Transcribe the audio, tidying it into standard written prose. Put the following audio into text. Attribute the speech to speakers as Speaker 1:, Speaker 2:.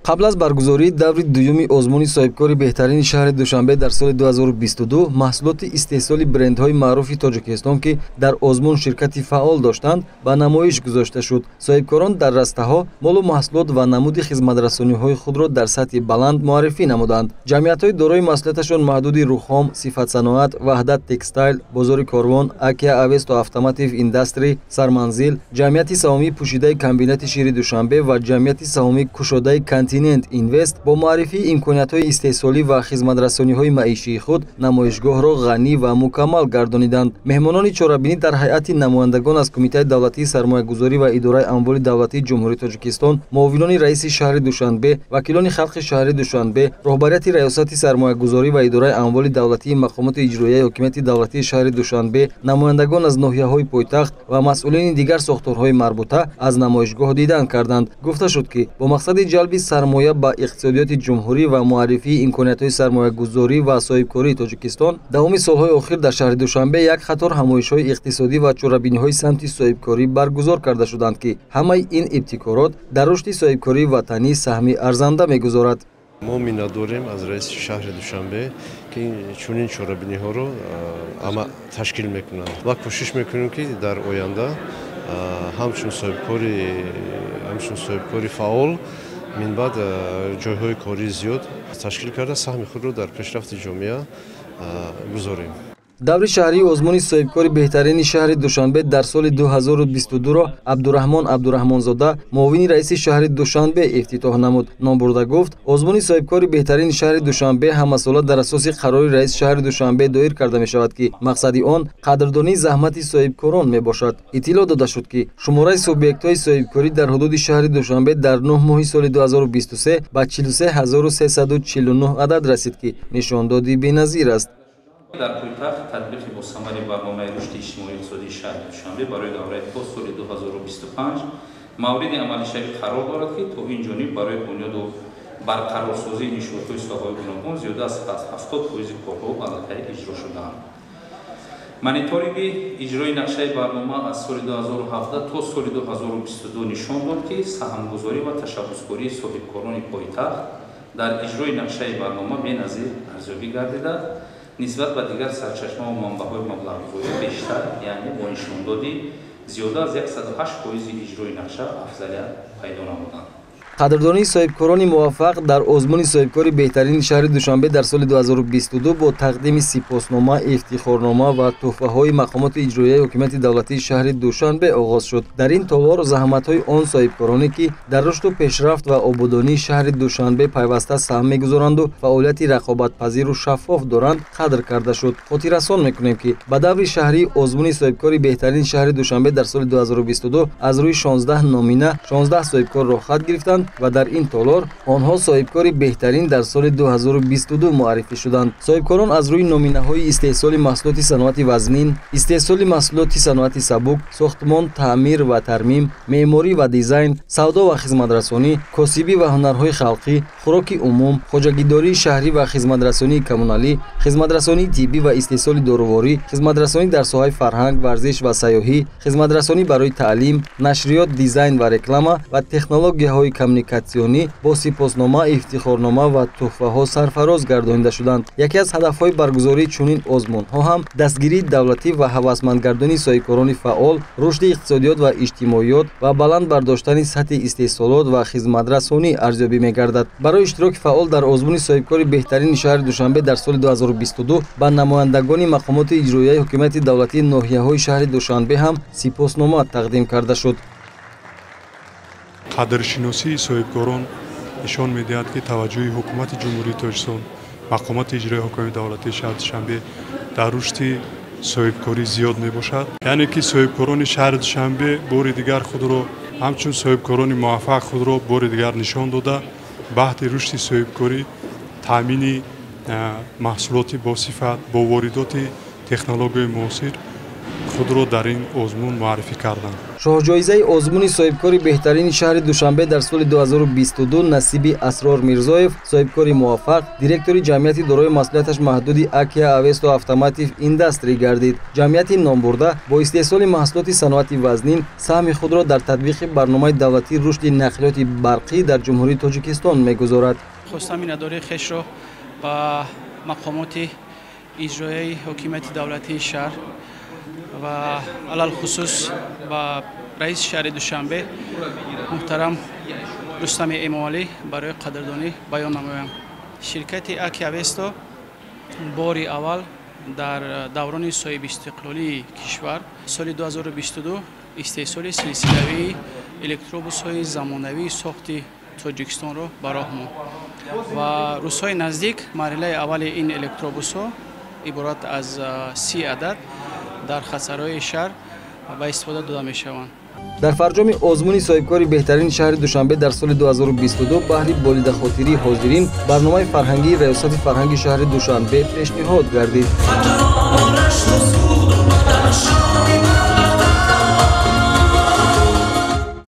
Speaker 1: Қабл аз баргузории даври дуюми озмуни соҳибкори беҳтарини шаҳри Душанбе дар соли 2022 маҳсулоти истеҳсоли брендҳои маъруфи Тоҷикистон, ки дар озмун ширкати фаъол доштанд, ба намоиш гузошта шуд. Соҳибкорон дар растаҳо молу маҳсулот ва намуди хизматрасониҳои худро дар сатҳи баланд муаррифӣ намуданд. Ҷамъиятҳои дорои масъулияташон маҳдуди Рухом, Сифатсаноат, Ваҳдат Текстайл, Бозори Корвон, Акия Авесто Автоматив Индастри, Сарманзил, Ҷамъияти саҳомии пӯшидаи комбинати шири Душанбе ва Ҷамъияти саҳомии кушодаи Континент Инвест бо муаррифии имкониятҳои истеҳсолӣ ва хизматрасониҳои маишии худ намоишгоҳро ғанӣ ва мукаммал гардониданд. Меҳмонони чорабинӣ дар ҳайати намояндагон аз Кумитаи давлатии сармоягузорӣ ва Идораи амволи давлатии Ҷумҳурии Тоҷикистон, муовинони раиси шаҳри Душанбе, вакилони халқи шаҳри Душанбе, роҳбарияти Раёсати сармоягузорӣ ва Идораи амволи давлатии мақомоти иҷроияи ҳокимияти давлатии шаҳри Душанбе, намояндагон аз ноҳияҳои пойтахт ва масъулини дигар сохторҳои марбута аз намоишгоҳ дидан карданд. Гуфта шуд, ки бо мақсади ҷалби сармоя ба иқтисодиёти ҷумҳурӣ ва муаррифии имкониятҳои сармоягузорӣ ва соҳибкории Тоҷикистон давоми солҳои охир дар шаҳри Душанбе як қатор ҳамоишҳои иқтисодӣ ва чорабиниҳои самти соҳибкорӣ баргузор карда шуданд, ки ҳамаи ин ибтикорот дар рушди соҳибкории ватанӣ саҳми арзанда мегузорад.
Speaker 2: Мо миннатдорем аз раиси шаҳри Душанбе, ки чунин чорабиниҳоро ташкил мекунанд ва кӯшиш мекунем, ки дар оянда ҳамчун соҳибкори фаъол минбаъд ҷойҳои кории зиёд ташкил карда, саҳми худро дар пешрафти ҷомеа гузорем.
Speaker 1: Даври шаҳрии озмуни соҳибкори беҳтарини шаҳри Душанбе дар соли 2022-ро Абдураҳмон Абдураҳмонзода, муовини раиси шаҳри Душанбе, ифтитоҳ намуд. Номбурда гуфт, озмуни соҳибкори беҳтарини шаҳри Душанбе ҳамасола дар асоси қарори раиси шаҳри Душанбе доир карда мешавад, ки мақсади он қадрдонии заҳмати соҳибкорон мебошад. Иттилоъ дода шуд, ки шумораи субъектҳои соҳибкорӣ дар ҳудуди шаҳри Душанбе дар 9 моҳи соли 2023 ба 43349 адад расид, ки нишондоди беназир аст.
Speaker 3: Дар пойтахт татбиқи босамари барномаи рушди иҷтимоию иқтисодии шаҳри Душанбе барои давраи то соли 2025 мавриди амалишавӣ қарор дорад, ки то ин ҷониб барои бунёду барқарорсозии иншоотҳои соҳаҳои гуногун зиёда аз 70% корҳо аллакай иҷро шудаанд. Мониторинги иҷрои нақшаи барнома аз соли 2017 то соли 2022 нишон дод, ки саҳмгузорӣ ва ташаббускории соҳибкорони пойтахт дар иҷрои нақшаи барнома беназир арзёбӣ гардида, нисбат ба дигар сарчашма ва манбаъҳои маблағгузорӣ бештар, яъне бо нишондоди зиёда аз 108% иҷрои нақша афзалият пайдо намуданд.
Speaker 1: Қадрдонии соҳибкорони муваффақ дар озмуни соҳибкори беҳтарини шаҳри Душанбе дар соли 2022 бо тақдими сипоснома, ифтихорнома ва тӯҳфаҳои мақомоти иҷроияи ҳокимияти давлатии шаҳри Душанбе оғоз шуд. Дар ин толор заҳматҳои он соҳибкороне, ки дар рушду пешрафт ва ободонии шаҳри Душанбе пайваста саҳм мегузоранду фаъолияти рақобатпазиру шаффоф доранд, қадр карда шуд. Хотиррасон мекунем, ки ба даври шаҳрии озмуни соҳибкори беҳтарини шаҳри Душанбе дар соли 2022 аз рӯи 16 номина 16 соҳибкор роҳхат гирифтанд ва дар ин толор онҳо соҳибкори беҳтарин дар соли 2022 муаррифӣ шуданд. Соҳибкорон аз рӯи номинаҳои истеҳсоли маҳсулоти саноати вазнин, истеҳсоли маҳсулоти саноати сабук, сохтмон, таъмир ва тармим, меъморӣ ва дизайн, савдо ва хизматрасонӣ, косибӣ ва ҳунарҳои халқӣ, хӯроки умум, хоҷагидории шаҳрӣ ва хизматрасонии коммуналӣ, хизматрасонии тиббӣ ва истеҳсоли доруворӣ, хизматрасонӣ дар соҳаи фарҳанг, варзиш ва сайёҳӣ, хизматрасонӣ барои таълим, нашриёт, дизайн ва реклама ва технологияҳои коммуникатсионӣ бо сипоснома, ифтихорнома ва тӯҳфаҳо сарфароз гардонида шуданд. Яке аз ҳадафҳои баргузории чунин озмунҳо ҳам дастгирии давлатӣ ва ҳавасмандгардонии соҳибкорони фаъол, рушди иқтисодиёт ва иҷтимоиёт ва баланд бардоштани сатҳи истеҳсолот ва хизматрасонӣ арзёбӣ мегардад. Барои иштироки фаъол дар озмуни соҳибкори беҳтарини шаҳри Душанбе дар соли 2022 ба намояндагони мақомоти иҷроияи ҳокимияти давлатии ноҳияҳои шаҳри Душанбе ҳам сипоснома тақдим карда шуд.
Speaker 4: Қадршиносии соҳибкорон нишон медиҳад, ки таваҷҷӯҳи ҳукумати Ҷумҳурии Тоҷикистон, мақомоти иҷроияи ҳокимияти давлатии шаҳри Душанбе дар рушди соҳибкорӣ зиёд мебошад. Яъне ки соҳибкорони шаҳри Душанбе бори дигар худро ҳамчун соҳибкорони муваффақ худро бори дигар нишон дода, баҳти рушди соҳибкорӣ, таъмини маҳсулоти босифат бо воридоти технологияи муосир Худро дар ин озмун муаррифӣ карданд.
Speaker 1: Шоҳҷоизаи озмуни соҳибкори беҳтарини шаҳри Душанбе дар соли 2022 насиби Асрор Мирзоев, соҳибкори муваффақ, директори ҷамъияти дорои масъулияташ маҳдуди Акия Авесто Автоматив Индастри гардид. Ҷамъияти номбурда бо истеҳсоли маҳсулоти саноати вазнин саҳми худро дар татбиқи барномаи давлатии рушди нақлиёти барқӣ дар Ҷумҳурии Тоҷикистон мегузорад.
Speaker 5: Хостам миннатдории хешро ба мақомоти иҷроияи ҳокимияти давлатии шаҳр ва алалхусус ба раиси шаҳри Душанбе муҳтарам Рустами Эмомалӣ барои қадрдонӣ баён намоям. Ширкати Аки Авесто бори аввал дар даврони соҳибистиқлолии кишвар соли 2022 истеҳсоли силсилавии электробусҳои замонавии сохти Тоҷикистонро ба роҳ монд ва рӯзҳои наздик марҳилаи аввали ин электробусҳо иборат аз 30 адад дар хатсайрҳои шаҳр ба истифода дода мешаванд.
Speaker 1: Дар фарҷоми озмуни соҳибкори беҳтарини шаҳри Душанбе дар соли 2022 баҳри болидахотирии ҳозирин барномаи фарҳангии Раёсати фарҳанги шаҳри Душанбе пешниҳод гардид.